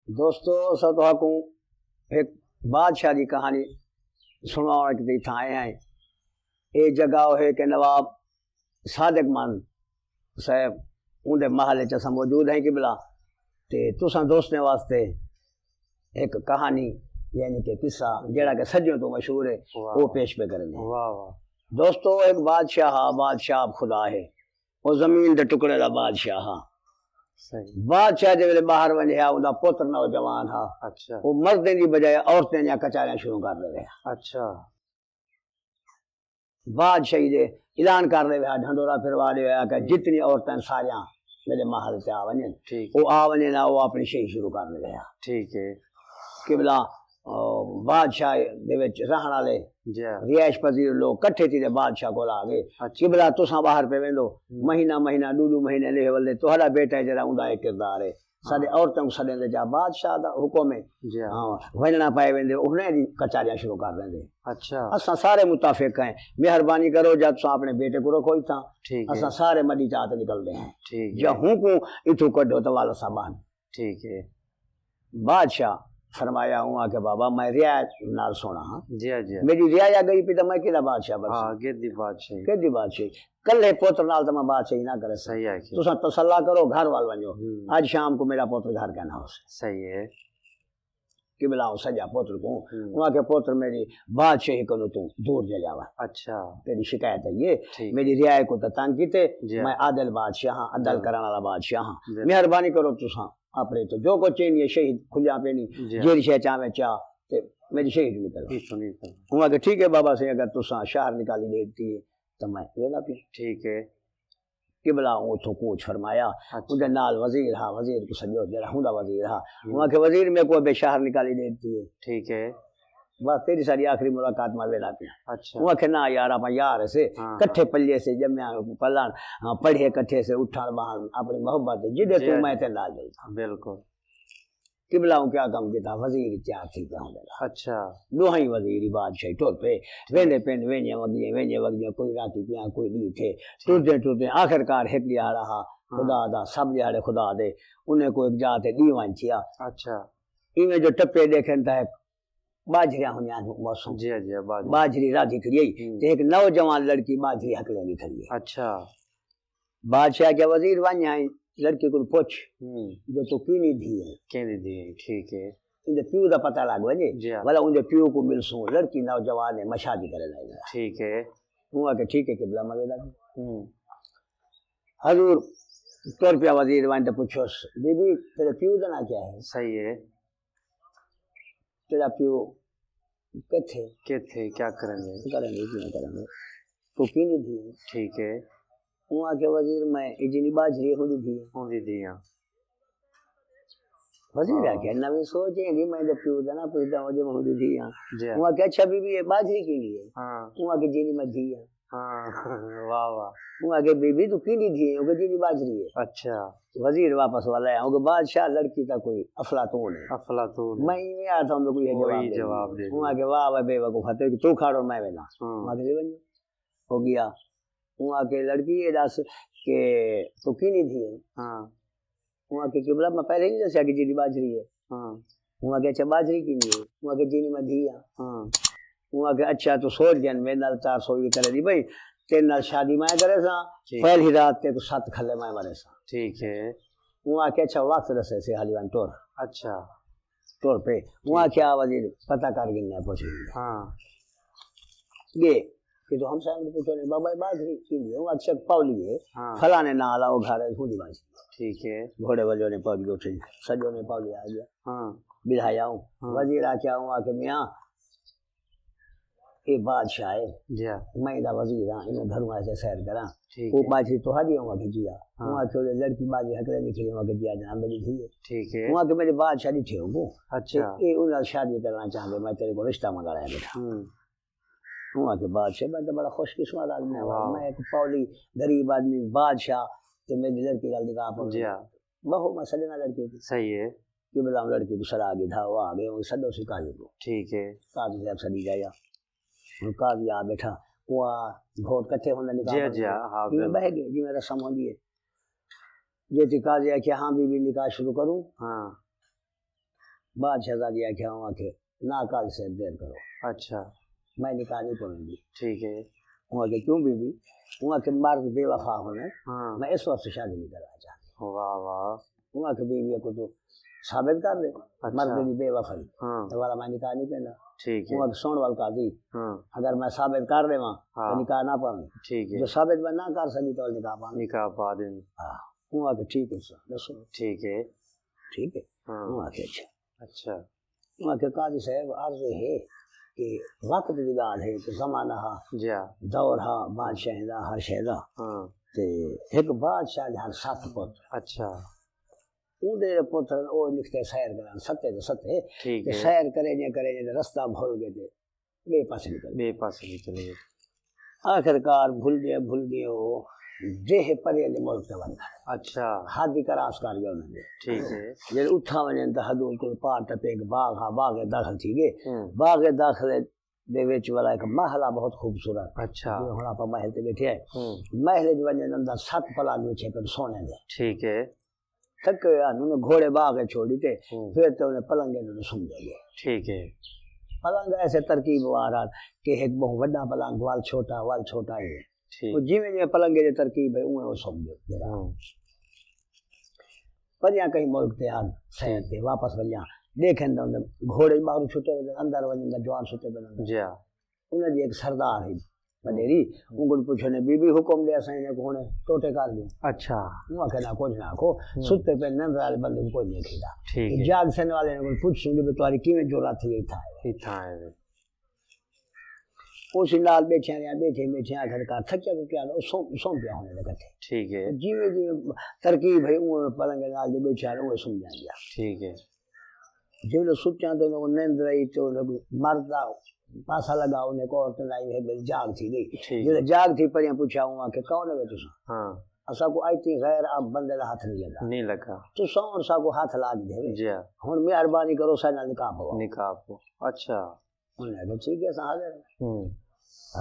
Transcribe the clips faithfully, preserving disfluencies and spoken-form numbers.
دوستو، اساں تہاکوں ہک بادشاہ دی کہانی سݨواوݨ کیتے اتھاں آئے ہیں۔ اے جگہ او ہے کہ نواب صادق مان صاحب اوندے محل وچ اساں موجود ہیں قبلہ۔ تے تساں دوستیں واسطے ہک کہانی، یعنی کہ قصہ، جیڑھا کہ صدیوں توں مشہور ہے، واہ۔ او پیش پہ کرݨے۔ واہ واہ۔ دوستو، ہک بادشاہ ہا، بادشاہ آپ خدا ہے۔ او زمین دے ٹکڑے دا بادشاہ ہا۔ صحیح۔ بادشاہ جے ویلے ٻاہر ونڄے ہا، اوندا پتر نوجوان ہا۔ اچھا۔ او مردیں دی بجائے عورتیں دیاں کچاریاں شروع کر ݙیوے ہا۔ اچھا۔ بادشاہی دے اعلان کر ݙیوے ہا، ڈھنڈورا پھروا ݙیوے ہا کہ جتنی عورتیں ساریاں میݙے محل تے آ ونڄن۔ ٹھیک۔ او آ ونڄن، او اپݨی شہی شروع کر ݙیوے ہا۔ ٹھیک ہے۔ قبلہ، او، بادشاہ دے وچ رہݨ والے، جی۔ رہائش پذیر لوگ کٹھے تھی تے بادشاہ کول آ ڳئے۔ اچھا۔ قبلہ، تساں ٻاہر پئے ویندو، ہوں۔ مہینہ، مہینہ، ݙو ݙو مہینے لیہے ولے تہاݙا بیٹا ہے جیڑھا، اوندا اے کردار ہے۔ ساݙے، ہاں۔ عورتاں کوں سݙیندے جا، بادشاہ دا حکم ہے۔ جی۔ ہاں، ونڄݨا پئے ویندے، انہیں دی کچاریاں شروع کر ݙیندے۔ اچھا۔ اساں سارے متفق ہیں، مہربانی کرو جا تساں اپݨے بیٹے کوں رکھو اتھاں، ٹھیک ہے۔ اساں سارے مدی چا تے نکلدے ہیں۔ ٹھیک ہے۔ جا ہوں کوں اتھوں کڈھو تے ول اساں ٻاہر۔ ٹھیک ہے۔ بادشاہ فرمایا، اوں آکھیا، بابا، میں رعایا نال سوہݨا ہاں۔ جی، جی۔ میݙی رعایا ڳئی پئی تاں میں کیݙا بادشاہ بݨساں؟ ہاں، کیݙی بادشاہی؟ کیݙی بادشاہی؟ کلھے پتر نال تاں میں بادشاہی نہ کرے سڳدا۔ صحیح آکھیا۔ تساں تسلا کرو، گھر ول ونڄو۔ ہوں۔ اڄ شام کوں میݙا پتر گھر کائنا ہوسے۔ صحیح ہے۔ قبلہ، اوں سݙیا پتر کوں۔ ہوں۔ اوں آکھیا، پتر، میݙی بادشاہی کنوں توں دور چلیا ونڄ۔ اچھا۔ تیݙی شکایت ہے یہ، ٹھیک۔ میݙی رعایا کوں تاں تنگ کیتے، جی۔ میں عادل بادشاہ ہاں، عدل، ہاں۔ کرݨ والا بادشاہ ہاں۔ بالکل۔ مہربانی کرو تساں اپݨے توں جو کجھ چاہیندی ہے، شہی کھلیاں پئین، جی۔ جیڑھی شے چاہویں چا، تے میݙی شہی توں نکل۔ ٹھیک ہے۔ اوں آکھیا، ٹھیک ہے بابا سئیں، اگر تساں شہر نکالی ݙے ݙتی ہے تاں میں ویندا پیاں۔ ٹھیک ہے۔ قبلہ اوں اتھوں کوچ فرمایا۔ اچھا۔ اوندے نال وزیر ہا، وزیر کوں سݙیو، جیڑھا ہوندا وزیر ہا۔ ہوں۔ اوں آکھیا، وزیر، میکوں ابے شہر نکالی ݙے ݙتی ہے۔ ٹھیک ہے۔ بس تیݙی ساݙی آخری ملاقات، میں ویندا پیاں۔ اچھا۔ اوں آکھیا، نہ یار، اپاں یار ہسے، ہاں، ہاں۔ کٹھے پلیے سے، ڄمیا پلݨ، ہاں، پڑھے کٹھے سے، اٹھݨ ٻہݨ، اپݨی محبت ہے، جݙے، جی، توں میں تیݙے نال جلداں۔ بالکل۔ قبلہ اوں کیا کم کیتا، وزیر تیار تھی پیا ہوندے۔ اچھا۔ ݙوہائیں وزیر بادشاہی ٹر پئے، ٹھیک۔ ویندے پئن، ویندیاں وڳدیاں، ویندیاں وڳدیاں، کوئی راتی پیاں، کوئی ݙینہہ تھئے۔ ٹردیں ٹردیں آخر کار ہک ݙیہاڑا ہا، ہاں۔ خدا دا، سب ݙیہاڑے خدا دے، انہیں کوں ہک جاہ تے ݙینہہ ونڄ تھیا۔ اچھا۔ ایویں جو ٹپے ݙیکھن تاں ہک ٻاجھریاں ہوندیاں ہن موسم۔ جی، جی، ٻاجھری۔ ٻاجھری رادھی کھڑی ہئی، ہوں۔ تے ہک نوجوان لڑکی ٻاجھری ہکلیندی کھڑی ہے۔ اچھا۔ بادشاہ آکھیا، وزیر، ونڄ ہائیں لڑکی کوں پچھ، ہوں۔ جو توں کیندی دھی ہے۔ کیندی دھی ہے، ٹھیک ہے۔ اوندے پیو دا پتہ لڳ ونڄے، جی ہاں۔ ولا اوندے پیو کوں ملسوں، لڑکی نوجوان ہے، میں شادی کرݨ آئی ہاں۔ ٹھیک ہے۔ اوں آکھیا، ٹھیک ہے قبلہ، میں ویندا پیاں۔ ہوں۔ حضور ٹر پیا وزیر، ونڄ تے پچھوس، بی بی، تیݙے پیو دا ناں کیا ہے؟ صحیح ہے۔ تیݙا پیو کتھے؟ کتھے، کیا کریندے؟ کریندے، کیوں کریندے؟ توں کیندی دھی ہے؟ ٹھیک ہے۔ اوں آکھیا، وزیر، میں اے جیندی ٻاجھری ہے، اوندی دھی ہاں۔ اوندی دھی ہاں۔ وزیر، ہاں۔ آکھیا، نویں سوچ ہے جی، میں تے پیو دا ناں پچھدا ہاں، جے میں اوندی دھی ہاں۔ جی۔ اوں آکھیا، اچھا بی بی، اے ٻاجھری کیندی ہے؟ ہاں۔ اوں آکھیا، جیندی میں دھی ہاں۔ ہاں، واہ واہ۔ اوں آکھیا، بی بی، توں کیندی دھی ہے؟ اوں آکھیا، جیندی ٻاجھری ہے۔ اچھا۔ وزیر واپس ول آیا، اوں آکھیا، بادشاہ، لڑکی تاں کوئی افلاطون ہے۔ افلاطون ہے۔ میں ایویں آکھدا ہاں، میکوں ایہو جواب ݙے۔ جواب ݙے۔ اوں آکھیا، واہ واہ بے وقوفا، تیکوں توں کھاڑو، میں وینداں۔ ہاں۔ میں آکھیا، ونڄو۔ ہو ڳیا۔ اوں آکھیا، لڑکی، اے ݙس کہ توں کیندی دھی ہے؟ ہاں۔ اوں آکھیا، قبلہ، میں پہلے نہیں ݙسیا کہ جیندی ٻاجھری ہے؟ ہاں۔ اوں آکھیا، اچھا، ٻاجھری کیندی ہے؟ اوں آکھیا، جیندی میں دھی ہاں۔ ہاں۔ اوں آکھیا، اچھا، توں سوچ ڳئیں، میݙے نال چار سو وی کرے ݙی بھئی، تیݙے نال شادی میں کریساں، ٹھیک۔ پہلی رات تیکوں ست کھلے میں مریساں۔ ٹھیک ہے۔ اوں آکھیا، اچھا، وقت ݙسیسے، حالی ونڄ ٹر۔ اچھا۔ ٹر پئے۔ اوں آکھیا، وزیر، پتہ کر گھنیں، پچھ گھنیں۔ ہاں۔ ڳئے۔ کہ توں ہمسایاں کوں پچھو نہیں، بابا، اے ٻاجھری کیندی ہے؟ اوں آکھیا، پاولی ہے، ہاں۔ فلانے نال آ، او گھر ہے، اوندی ٻاجھری۔ ٹھیک ہے۔ گھوڑے والے نے پاولی اٹھے، سڄو نے پاولی آ ڳیا۔ ہاں۔ ٻلھایا اوں۔ ہاں۔ وزیر آکھیا، اوں آکھیا، میاں، اے بادشاہ ہے۔ جی ہاں۔ میں ایندا وزیر ہاں، اینوں گھروں ایسے سیر کراں۔ ٹھیک او ہے۔ ٻاجھری تہاݙی ہے؟ اوں آکھیا، جی ہاں۔ ہاں۔ اوں آکھیا، او لڑکی ٻاجھری ہکلیندی کھڑی ہے؟ اوں آکھیا، جی ہاں جناب، میݙی دھی ہے۔ ٹھیک ہے۔ اوں آکھیا، میݙے بادشاہ ݙٹھے ہوکوں۔ اچھا۔ تے اے اوں نال شادی کرݨا چاہندے، میں تیݙے کول رشتہ منگݨ آیا ٻیٹھاں۔ ہوں۔ اوں آکھیا، بادشاہ، میں تاں بڑا خوش قسمت آدمی ہاں، واہ۔ میں ہک پاولی غریب آدمی، بادشاہ، تے میݙی لڑکی نال نکاح پڑھ۔ جی ہاں۔ ٻہو میں سݙینداں لڑکی کوں۔ صحیح ہے۔ قبلہ، لڑکی کوں سݙا گھدا، او آ ڳئے، اوں سݙوسی قاضی کوں۔ ٹھیک ہے۔ قاضی صاحب سݙی ڳئے۔ ہݨ قاضی آ ٻیٹھا، او آ، گھوٹ کٹھے ہوندے نکاح جی، پڑھݨ جی، دے۔ ہاں، ایویں بالکل۔ ٻہہ ڳئے، جیویں رسم ہوندی ہے۔ جیویں قاضی آکھیا، ہاں بی بی، نکاح شروع کروں؟ ہاں۔ بعد شہزادی آکھیا، اوں آکھے، نہ کل سے دیر کرو، اچھا میں نکاح نہیں پڑھوں گی۔ ٹھیک ہے اوں آکھے، کیوں بی بی؟ اوں آکھے، مرد بے وفا ہونا ہے، ہاں میں اس واسطے شادی نہیں کرنا چاہتی۔ واہ واہ اوں آکھے، بی بی کو تو ثابت کر دے، اچھا مرد دی بے وفائی، ہاں تے والا میں نکاح نہیں پیندا۔ ٹھیک ہے اوں آکھے، سن وال قاضی، ہاں اگر میں ثابت کر دیواں ہاں تو نکاح نہ پاویں، ٹھیک ہے جو ثابت میں نہ کر سکی تو نکاح پاویں۔ نکاح پا دیں ہاں اوں آکھے، ٹھیک ہے سر، دسو۔ ٹھیک ہے ٹھیک ہے ہاں اوں آکھے، اچھا اچھا اوں آکھے، قاضی صاحب، عرض یہ ہے کہ وقت دی ڳالھ ہے کہ زمانہ ہا، جی ہاں دور ہا، بادشاہ دا، ہر شے دا۔ ہاں تے ہک بادشاہ دے ہن ست پتر، اچھا اوندے پتر او نکتے سیر کرن، ستے دے ستے، ٹھیک تے ہے سیر کرے جے کرے جے رستہ بھل گئے تے بے پاسے نکل گئے۔ بے پاسے نکل گئے آخر کار بھلدے بھلدے او ڈیہہ پرے دے ملک تے ونڄن۔ اچھا حد ہی کراس کر گیا انہاں دے۔ ٹھیک ہے جے اتھاں ونڄن تاں حضور کول پار ٹپے، ہک باغ ہا، باغ داخل تھی گئے۔ ہوں باغ داخل دے وچ والا ہک محلہ بہت خوبصورت، اچھا جیویں ہن آپاں محل تے ٻیٹھے ہیں۔ ہوں محل وچ ونڄن اندر ست پلنگ وچھے پن سونے دے۔ ٹھیک ہے تھکے ہوئے ہن، انہیں گھوڑے باغ وچ چھوڑ ݙتے، ہوں پھر تے انہیں پلنگ انہاں نوں سم دے گئے۔ ٹھیک ہے پلنگ ایسے ترکیب وار ہن کہ ہک بہوں وݙا پلنگ، ول چھوٹا، ول چھوٹا ہی ہے۔ ٹھیک او جیویں جیویں پلنگ دے ترکیب ہے، اونویں او سم ڳئے۔ ہوں پریاں کہیں ملک تے ہن، سیر تے واپس ونڄاں، ݙیکھن تاں انہیں گھوڑے ٻاہروں چھٹے ہوئے، اندر ونڄن تاں جوان ستے پئے ہن۔ جی ہاں انہاں دی ہک سردار ہئی وݙیری، اوں کوں پچھے نے، بی بی حکم ݙے، اساں انہیں کوں ہݨ ٹوٹے کر ݙیوں۔ اچھا اوں آکھے، نہ کجھ نہ آکھو، ستے پئے نندر والے بندے کوں کوئی نہیں کھیدا۔ ٹھیک ہے جاڳسن والے نے کوں پچھسوں جو بی تہاݙی کیویں جرات تھی اتھاں آئے۔ اتھاں آئے وے اسی نال ٻیٹھیاں رہیاں، ٻیٹھے ٻیٹھے آخر کار تھکیا ٹٹیا ہن، او سم سم پیا ہونے دے کٹھے۔ ٹھیک ہے جیویں جیویں ترکیب ہے، اونویں پلنگ نال جو ٻیٹھا رہے، اونویں سم جاندی آ۔ ٹھیک ہے جیویں ستیاں تے انہاں کوں نیند آئی تے انہاں کوں مرد دا پاسا لڳا، انہیں کوں عورت نال ہک واری جاڳ تھی ڳئی۔ ٹھیک جیویں جاڳ تھی، پریاں پچھیا، اوں آکھے، کون ہو تساں؟ ہاں اساں کوں اڄ تئیں غیر عام بندے دا ہتھ نہیں لڳا۔ نہیں لڳا تساں ہݨ ساکوں ہتھ لا ݙیندے وے۔ جی ہاں ہݨ مہربانی کرو، ساݙے نال نکاح پواؤ۔ نکاح پو اچھا انہیں آکھیا، ٹھیک ہے، اساں حاضر ہیں۔ ہوں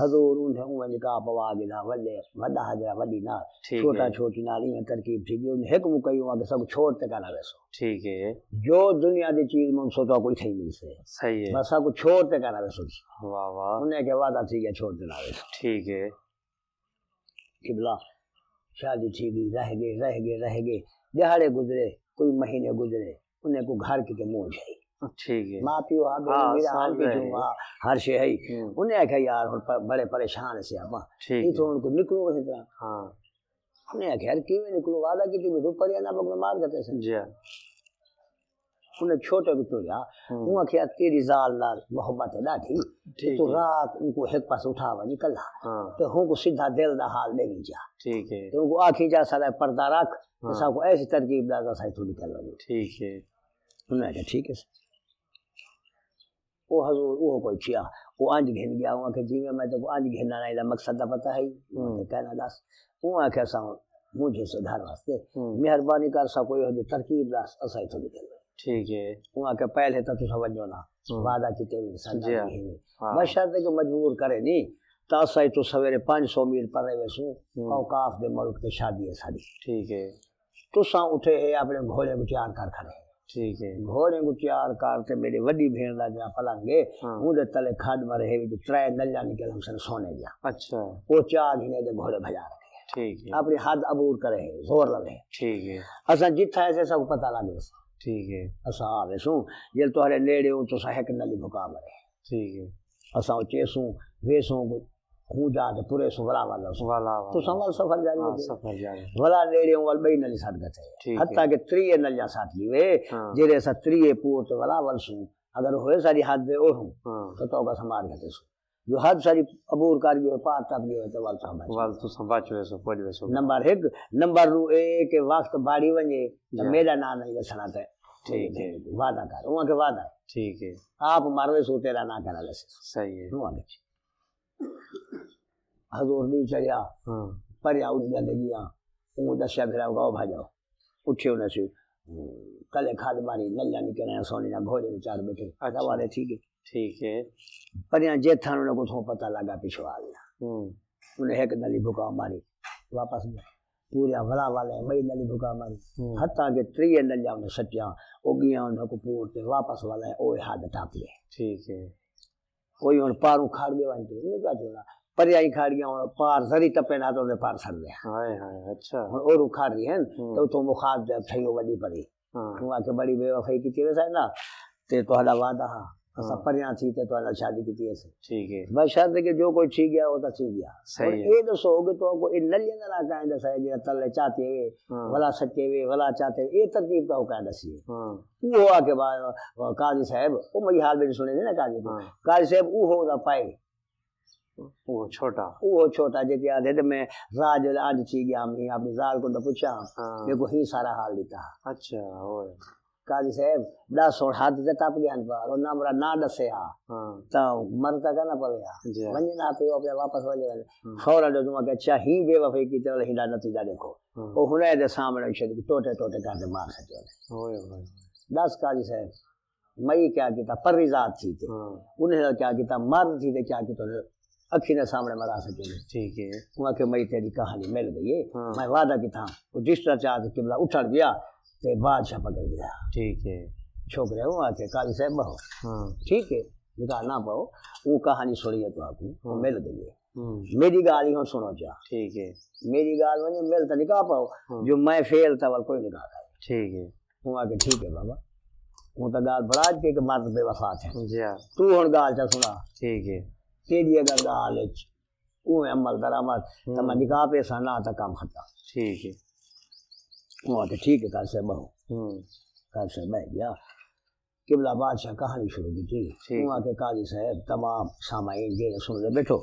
حضور انہیں اونویں نکاح پوا ڳھدا، وݙے، وݙا حاجرہ وݙی نال، ٹھیک چھوٹا ہے۔ چھوٹی نال، ایویں ترکیب تھی ڳئی۔ انہیں ہک مکئی اوں آکھے، ساکوں چھوڑ تے کائنا ویسو۔ ٹھیک ہے جو دنیا دی چیز منگسو، تہاکوں اتھاں ہی ملسے۔ صحیح ہے بس ساکوں چھوڑ تے کائنا ویسو۔ واہ واہ انہیں آکھیا، وعدہ تھی ڳیا، چھوڑ تے نہ ویسوں۔ ٹھیک ہے قبلہ، شادی تھی ڳئی، رہ ڳئے، رہ ڳئے، رہ ڳئے۔ ݙیہاڑے گزرے، کوئی مہینے گزرے، انہیں کوں گھر کیتے موج ہئی۔ ٹھیک ہے ماء پیو ہا، بھیݨ ہاں، بھرا سب ہن، رہ جو ڳئے۔ ہا، ہر شے ہئی۔ ہوں۔ انہیں آکھیا، یار، ہݨ پ-، بڑے پریشان سے آپاں۔ ٹھیک ہے اتھوں ہݨ کوں نکلوں کس طرح؟ ہاں انہیں آکھیا، یار، کیویں نکلوں؟ وعدہ کیتے ٻیٹھو، پریاں نال مکڑ مار گھتے سے۔ جی ہاں انہیں چھوٹے کوں ٹریا، ہوں۔ اوں آکھیا، تیݙی ذال نال محبت ہے ݙاڈھی، ٹھیک توں ہے۔ رات اوں کوں ہک پاسے اٹھا ونڄ کلہا، ہاں تے ہوں کوں سدھا دل دا حال ݙیویں جا۔ ٹھیک ہے تے اوں کوں آکھیں جا، ساݙا پردہ رکھ، تے ہاں۔ ساکوں ایسی ترکیب ݙس، اساں اتھوں نکل ونڄوں۔ ٹھیک ہے انہیں آکھیا، ٹھیک ہے سر۔ او حضور، او کوئی تھیا، او انج گھن ڳیا، اوں آکھیا، جیویں میں تیکوں انج گھن آیا، ایدا مقصد دا پتہ ہے؟ ہوں۔ تے کائنا ݙس۔ اوں آکھیا، اساں مجھے سے گھر واسطے ہوں۔ مہربانی کر، ساکوں ایہو جئی ترکیب ݙس، اساں اتھوں نکل ونڄوں۔ ٹھیک ہے اوں آکھیا، پہلے تاں تساں ونڄو نا، ہوں۔ وعدہ کیتے وے ساݙا جی ہاں۔ نہیں ہے۔ ہاں۔ بشرطے کہ مجبور کرے نہیں، تاں اساں اتھوں سویرے پنج سو میل پرے ویسوں، ہوں۔ اوقاف دے ملک تے شادی ہے ساݙی۔ ٹھیک ہے تساں اٹھے ہے، اپݨے گھوڑے کوں تیار کر کھڑے ہے۔ ٹھیک ہے گھوڑے کوں تیار کر تے میݙے وݙی بھیݨ دا جیڑھا پلنگ ہے، ہاں۔ اوندے تلے کھݙ مرے ہے، وچ ترے نلیاں نکل ہم سن سونے دیاں۔ اچھا او چا گھنے تے گھوڑے بھڄا رکھے ہے۔ ٹھیک ہے اپݨی حد عبور کرے ہے، زور لوے ہے۔ ٹھیک ہے اساں جتھاں ایسے ساکوں پتہ لڳ ویسے۔ ٹھیک ہے اساں آ ویسوں، جے تہاݙے نیڑے ہوں تساں ہک نلی بھکا مرے۔ ٹھیک ہے اساں او چیسوں، ویسوں، ہوں جا تے پورے سوں ولا ولا سوں۔ والا والا۔ تساں ول سفر جاری ہاں، ہوندے۔ سفر جاری۔ ولا نیڑے ہوں ول ٻئی نلی سٹ گھتے۔ ٹھیک حتیٰ ہے۔ کہ تریے نلیاں سٹ لیوے، ہاں۔ جیڑھے اساں تریے پور تے ولا ول سوں، اگر ہوئے ساݙی حد دے او ہوں، ہاں۔ تو توکا ساں مار گھتے سوں۔ جو حد ساݙی عبور کر ڳئے، پار ٹپ ڳئے تے ول ساں بچ۔ ول تساں بچ ویسو، پڄ ویسو۔ نمبر ہک، نمبر ݙو اے کہ وقت بھاڑی ونڄے، تاں جی۔ میݙا ناں نہیں ݙسݨا تے۔ ٹھیک ہے۔ وعدہ کر، اوں آکھے وعدہ ہے۔ ٹھیک ہے۔ آپ مر ویسوں، تیݙا ناں کائنا ݙسیسوں۔ صحیح ہے۔ اوں آکھے۔ حضور ݙینہہ چڑھیا، ہاں۔ پریاں اݙ ڳیا، اوں ݙسیا پھر آؤ، بھڄ آؤ۔ اٹھے انہیں سے، کلے کھݙ ماری، نلیاں نکل آئیاں، سونے نال گھوڑے تے چڑھ ٻیٹھے۔ اچھا۔ سوارے تھی ڳئے۔ ٹھیک ہے۔ پریاں جیتھاں انہیں کوں اتھوں پتہ لڳا پچھوں آ ڳیا۔ ہوں۔ انہیں ہک نلی بھکا ماری، واپس ڳئے۔ پوریا ولا والے مئی نلی بھکا ماری۔ ہوں۔ حتیٰ کہ ٹریہ نلیاں انہیں سٹیاں، او گیاں انہیں کو پور تے واپس والے او حد ٹاپ لے۔ ٹھیک ہے۔ کوئی ہن پاروں کھڑ گئے ونج تے، انہیں کیا چھوڑا؟ پریائی کھڑ گیا ہن پار زری ٹپے نہ تو دے پار سر دے۔ ہائے ہائے، اچھا۔ ہن او رو کھڑ رہی ہیں، ہوں۔ تو تو مخاط دے تھئی او وڈی پری۔ ہاں۔ ہوں آ کے بڑی بے وفائی کیتی ویسا ہے نا، تے تہاڈا وعدہ ہا، اساں ہاں۔ پریاں تھی تے تہاڈا شادی کیتی ہے۔ ٹھیک ہے۔ بس شرط ہے کہ جو کوئی تھی گیا، وہ تو تھی گیا۔ صحیح ہن ہے۔ اے دسو کہ تو کو اے نلیاں دا نہ کہیں دسا ہے، جڑا تلے چاہتے ہوئے، ہاں۔ ولا سچے ہوئے، ولا چاہتے ہوئے، اے ترکیب تو کہیں دسی ہے۔ ہاں۔ وہ آ کے بعد قاضی صاحب، وہ میری حال بھی سنے دے نا قاضی کو۔ ہاں۔ قاضی صاحب، وہ ہو دا پائے۔ وہ چھوٹا۔ وہ چھوٹا جے تے آدھے تے میں راج اج تھی گیا، میں اپنی زال کو تو پوچھا، ہاں۔ میرے کو ہی سارا حال دیتا۔ اچھا، ہوئے۔ قاضی صاحب، دس ہن ہاتھ تے ٹپ گئے ہن پار، او نمبر نہ دسے ہا۔ ہاں۔ تاں مرتا کا نہ پوے ہا۔ جی۔ ونجے نہ پیو اپنے واپس ونجے ونجے۔ ہاں۔ فوراً جو تمہاں کہ اچھا ہی بے وفائی کی تے ہی دا نتیجہ دیکھو۔ ہاں۔ او ہن اے دے سامنے شد ٹوٹے ٹوٹے کر دے مار سکے۔ ہوئے، ہوئے، ہوئے۔ دس قاضی صاحب، مئی کیا کیتا، پری ذات تھی تے۔ ہاں۔ انہیں کیا کیتا، مرد تھی تے کیا کیتا، اکھیں دے سامنے مرا سکے۔ ٹھیک ہے۔ انہاں کہ مئی تیری کہانی مل گئی ہے۔ ہاں۔ میں وعدہ کیتا، وہ جس طرح چاہ تے قبلہ اٹھڑ گیا، تے بادشاہ پکڑ گیا۔ ٹھیک ہے۔ چھوکرے ہوں آ کے قاضی صاحب بہو۔ ہاں۔ ٹھیک ہے، نکاح نہ پاؤ، وہ کہانی سنی ہے تو آپ کو، وہ ہاں۔ مل گئی ہے۔ ہوں۔ میری گال ہی ہن سنو چا۔ ٹھیک ہے۔ میری گال ونجے مل تے نکاح پاؤ، ہوں۔ جو میں فیل تا ول کوئی نکاح کرے۔ ٹھیک ہے۔ ہوں آ کے ٹھیک ہے بابا۔ ہوں تا گال بڑا کے کہ مرد بے وفا تھے۔ جی ہاں۔ تو ہن گال چا سنا۔ ٹھیک ہے۔ تیری اگر گال اچ اوہ عمل درآمد، ہوں۔ تاں میں نکاح پیسا نہ تا کام ختم۔ ٹھیک ہے۔ ہوں آ کے ٹھیک ہے، کل سے بہو۔ ہوں۔ کل سے بہ گیا۔ قبلہ بادشاہ کہانی شروع کیتی۔ ٹھیک۔ انہاں آکھیا قاضی صاحب، تمام سامعین جیڑھے سݨدے ٻیٹھو،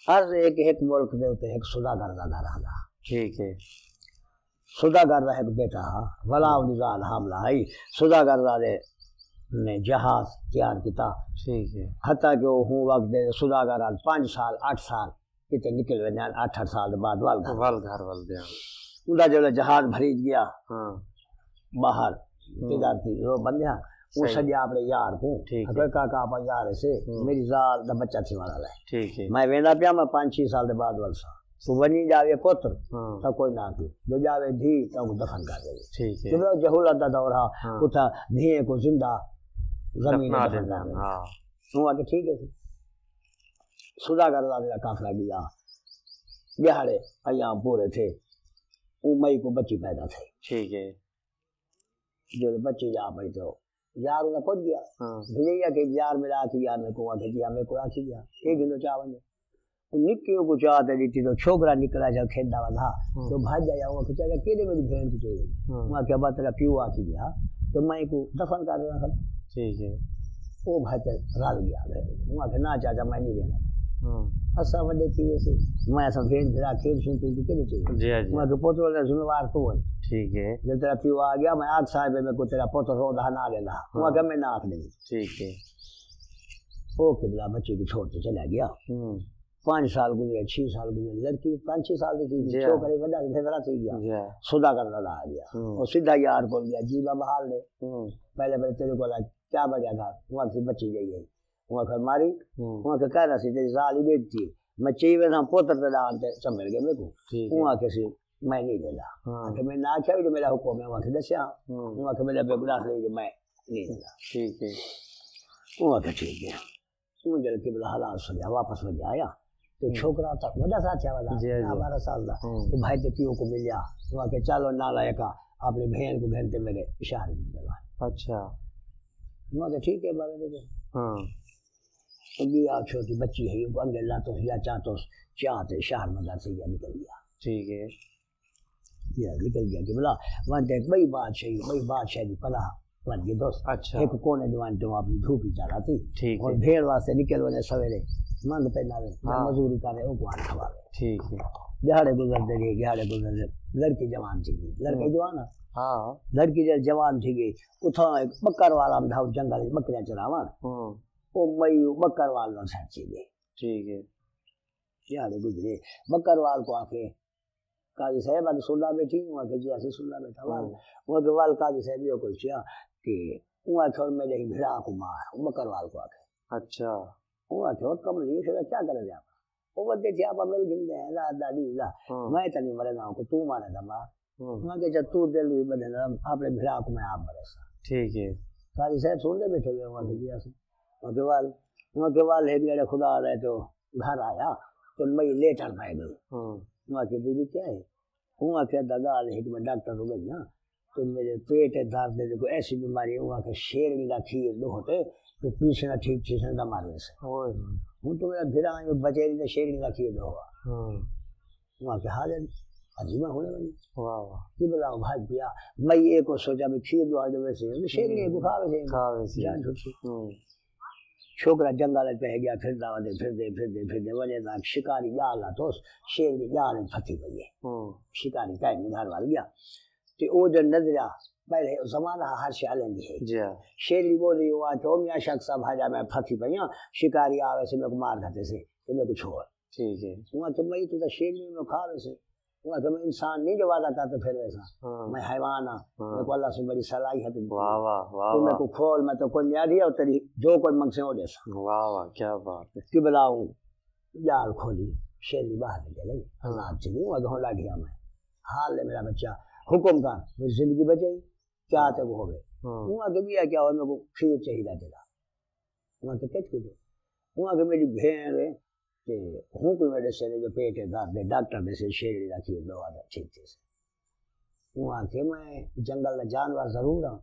عرض ہے کہ ہک ملک دے اتے ہک سوداگر دا گھر آندا۔ ٹھیک ہے۔ سوداگر دا ہک بیٹا ہا، ولا اوندی ذال حاملہ ہئی۔ سوداگر دا دے نے جہاز تیار کیتا۔ ٹھیک ہے۔ حتیٰ کہ او ہوں وقت دے سوداگر ہن پنج سال، اٹھ سال کیتے نکل ویندے ہن، اٹھ اٹھ سال دے بعد ول گھر۔ ول گھر ول دے ہن۔ اوندا جیڑھا جہاز بھریج گیا، ہاں۔ باہر ہوں۔ تجارتی لوگ بندے ہن، اوں صحیح۔ سݙیا اپݨے یار کوں، ٹھیک ہے۔ آکھیا کاکا اپݨا یار ہسے، ہوں۔ میری ذال دا بچہ تھیوݨ والا ہے۔ ٹھیک ہے۔ میں ویندا پیاں، میں پنج چھی سال دے بعد ولساں۔ توں ونڄی ڄاوے پتر، ہاں۔ تاں کوئی نہ آکھے۔ جو ڄاوے دھی، تاں کوں دفن کر ݙیوے۔ ٹھیک ہے۔ کیونکہ جہولت دا دور ہا، ہاں۔ اتھاں دھیئیں کوں زندہ زمین دفنا دفن کر ݙیندے ہن، ݙیندے۔ ہاں۔ ہوں آکھیا ٹھیک ہے۔ سوداگر دا جیڑھا قافلہ ڳیا، ݙیہاڑے ایام پورے تھئے، اوں مئی کوں بچی پیدا تھئی۔ ٹھیک ہے۔ جیڑھے بچی ڄا پئی تے یار انہاں کجھ ڳیا۔ ہاں۔ بھڄیا کہ یار میرا آکھی ڳیا، میکوں آکھی ڳیا، میکوں آکھی ڳیا، اے گھنو چا ونڄو۔ او نکیوں کوں چا تے ݙتی تے چھوکرا نکلا جا کھیݙدا ودھا۔ ہاں۔ جو بھڄ آیا، او آکھیا، چاچا، کیݙے میری بھیݨ کوں چاہیدے؟ ہاں۔ اوں آکھیا، بابا، تیرا پیو آکھی ڳیا تے میں اینکوں دفن کر ݙینا کھڑا۔ ٹھیک ہے۔ او بھڄ تے رل ڳیا۔ اوں آکھیا، نہ چاچا، میں نہیں ݙیندا۔ ہاں۔ اساں وݙے تھی ویسے، میں اساں بھیݨ بھرا کھیݙسوں، توں کوں کیݙے چاہیدے؟ جی ہاں، جی۔ اوں آکھیا، پتر، واللہ ذمہ وار توں ہے۔ ٹھیک ہے۔ جے تیرا پیو آ ڳیا، میں آکھ صاحب، میکوں تیرا پتر روندا ہا، نہ ݙیندا۔ اوں ہاں۔ آکھیا، میں نہ آکھ ݙیندی۔ ٹھیک ہے۔ او قبلہ بچی کوں چھوڑ تے چلا ڳیا۔ ہوں۔ پنج سال گزرے، چھی سال گزرے، لڑکی پنج چھی سال دی تھی، جی ہاں۔ چھوکرے وݙا تے پھیسلا تھی ڳیا۔ جی ہاں۔ سوداگر دا آ ڳیا۔ ہوں۔ او سدھا یار کول ڳیا، جی بابا حال ݙے۔ ہوں۔ پہلے پہلے تیرے کول آ، کیا بݨیا گھر؟ اوں آکھیا بچی ڳئی ہے۔ اوں آکھیا ماری؟ ہوں۔ اوں آکھیا کہہ نہ سی، تیری ذال ہی ݙے ݙتی۔ میں چئی وینداں پتر تے ݙان تے سنبھل ڳئے میکوں۔ ٹھیک ہے۔ اوں آکھیا سی، میں نہیں ݙیندا۔ ہاں۔ آکھیا میں نہ آکھیا جو میرا حکم ہے، اوں آکھیا ݙسیا۔ ہوں۔ اوں آکھیا میرا ابے گناہ نہیں جو میں نہیں ݙیندا۔ ٹھیک ہے۔ اوں آکھیا ٹھیک ہے۔ اوں جل قبلہ حلال سݙیا، واپس ونڄ آیا۔ تے ہوں۔ چھوکرا تاں وݙا سا تھیا ودا، جی، جی۔ ݙاہ ٻارہاں سال دا۔ ہوں۔ او بھائی تے پیو کوں ملیا۔ اوں آکھیا، چلو نالائقا، اپݨی بھیݨ کوں گھن تے میݙے اشارے کیتے ڳئے۔ اچھا۔ اوں آکھیا، ٹھیک ہے، بابے دے۔ ہاں۔ او ڳیا، چھوٹی بچی ہے، او اڳے لاتوس یا چاتوس، چا تے شہر مدرسے ڳیا نکل ڳیا۔ ٹھیک ہے۔ یا نکل ڳیا قبلہ، ونڄ تے ٻئی بادشاہی، ٻئی بادشاہی دی پناہ ونڄ ڳئے دوست۔ اچھا۔ ہک کونے دی ونڄ تے اپݨی دھوپی چا لاتی۔ ٹھیک ہے۔ ہݨ بھیݨ واسطے نکل ونڄے سویرے، منگ پیندا وے، یا ہاں۔ مزوری کرے، اونکوں آن کھواوے۔ ٹھیک ہے۔ ݙیہاڑے گزردے ڳئے، ݙیہاڑے گزردے، لڑکی جوان تھی ڳئی۔ لڑکی ہوں۔ جوان ہے؟ ہاں۔ لڑکی جیڑھی جوان تھی ڳئی، اتھاں ہک ٻکر والا ہوندا ہا، جنگل وچ ٻکریاں چراوݨ۔ ہوں۔ او مئی ٻکر وال نال سیٹ تھی ڳئی۔ ٹھیک ہے۔ ݙیہاڑے گزرے، ٻکر وال کوں آکھے، قاضی صاحب، اڄ سݨدا ٻیٹھیں؟ اوں آکھیا، جی، اسیں سݨدا ٻیٹھاں۔ ول، ہوں۔ اوں آکھیا، ول قاضی صاحب، ایہو کجھ تھیا کہ اوں آکھیا، ہݨ میݙے ہی بھرا کوں مار، اوں ٻکر وال کوں آکھے۔ اچھا۔ اوں آکھیا، او کملی، ایہ کیا کرے ݙیا؟ او ودے تھی آپا مل گھندے ہیں، رات دا ݙینہہ دا۔ ہاں۔ میں تاں نہیں مریندا، کو توں مارے دا مار۔ ہاں۔ میں کہ جب توں دل بھی بدل، اپݨے بھرا کو میں آپ مرے سا۔ ٹھیک ہے۔ قاضی صاحب سن دے بیٹھے ہوئے، وہاں کے جی آسے۔ وہاں کے وال، وہاں کے وال ہے جڑے خدا رہے تو گھر آیا، تو میں لیٹر پائے گئے۔ ہاں۔ وہاں کے بی بی کیا ہے؟ وہاں کے دگال ہے کہ میں ڈاکٹر ہو گئی نا، تو میرے پیٹ ہے درد ہے، کوئی ایسی بیماری ہے، وہاں کے شیرنی دا کھیر دو ہوتے، تو پیسنا ٹھیک چیز نہ مار ویسے۔ اوئے ہوئے۔ ہوں تو میرا بھرا ہے، بچے دی شیرنی دا کھیر دو ہوا۔ ہاں۔ وہاں کے حال ہے، عجیبہ ہونے والی۔ واہ واہ۔ قبلہ بھاج پیا، میں یہ کو سوچا بھی کھیر دو آج ویسے، شیرنی کو کھا ویسے۔ کھا ویسے۔ جان چھٹی۔ ہوں۔ چھوکرا جنگل وچ پہ گیا، پھردا ودے، پھردے، پھردے، پھردے، وجہ دا شکاری جال لا تو شیر دی جال وچ پھسی پئی ہے۔ ہوں۔ شکاری کائے نہیں گھر وال گیا۔ تے او جو نظریا، پہلے او زمانہ ہر شے الیں دی ہے۔ جی ہاں۔ شیر دی بولی ہوا کہ او میاں شخص صاحب، ہا جا میں پھسی پئی ہاں، شکاری آوے سے میرے کو مار کھاتے سے، تے میرے کو چھوڑ۔ ٹھیک ہے۔ وہاں تو میں تو شیر نہیں میں کھا ویسے۔ وہ کہ میں انسان نہیں جو وعدہ کرتے پھر ویسا۔ ہاں۔ میں حیوان ہاں۔ ہاں۔ میرے کو اللہ سے بڑی صلاحیت دی۔ واہ، واہ، واہ، تو میرے واہ۔ کو کھول، میں تو کوئی نیادی اور تیری جو کوئی منگ سے ہو جیسا۔ واہ، واہ، کیا بات ہے۔ قبلہ ہوں۔ جال کھولی، شیر دی باہر نکل گئی۔ ہاں۔ آزاد چلی، وہ گھوڑا گیا میں۔ حال ہے میرا بچہ، حکم کر، میری زندگی بچائی، کیا تے کو ہوگے۔ ہاں۔ وہ کہ بیا کیا ہو، میرے کو کھیر چاہیے تیرا۔ وہاں تے کچھ کیتے۔ وہاں کے میری بھین ہے، تے ہوں کوئی میرے سے جو پیٹ ہے درد ہے، ڈاکٹر دے سے شیرنی دا کھیر دو آدھا ٹھیک تھی سے۔ وہاں کے میں جنگل دا جانور ضرور ہاں،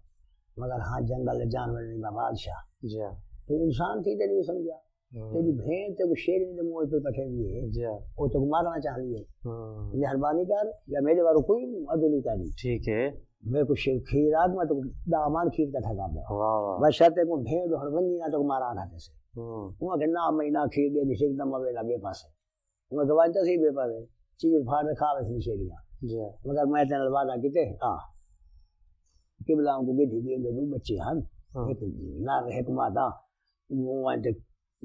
مگر ہاں جنگل دے جانور نہیں میں بادشاہ۔ جی ہاں۔ تو انسان تھی تے نہیں سمجھا۔ ہاں۔ تیری بھین تے کو شیرنی دے منہ پہ پٹھے دی ہے۔ جی ہاں۔ وہ تو مارنا چاہ رہی ہے۔ ہاں۔ مہربانی کر یا میرے بارے کوئی عدل نہیں کرنی۔ ٹھیک ہے۔ میرے کو شیر کھیر آگ، میں تو دامان کھیر کٹھا کر دوں۔ واہ واہ۔ بادشاہ تے کو بھیڑ ہن ونجی نہ تو مارا کھاتے سے۔ ہوں۔ وہ کہ نہ میں نہ کھیر دے، جس ایک دم اوے لگے پاسے۔ وہ کہ وانتا سی بے پاسے، چیر پھاڑ دے کھاوے سی شیریاں۔ جی۔ مگر میں تیرے وعدہ کیتے، آ۔ قبلہ کو بیٹھی دی، دو بچے ہن۔ ہاں۔ ایک نر، ایک مادہ۔ وہ وانتے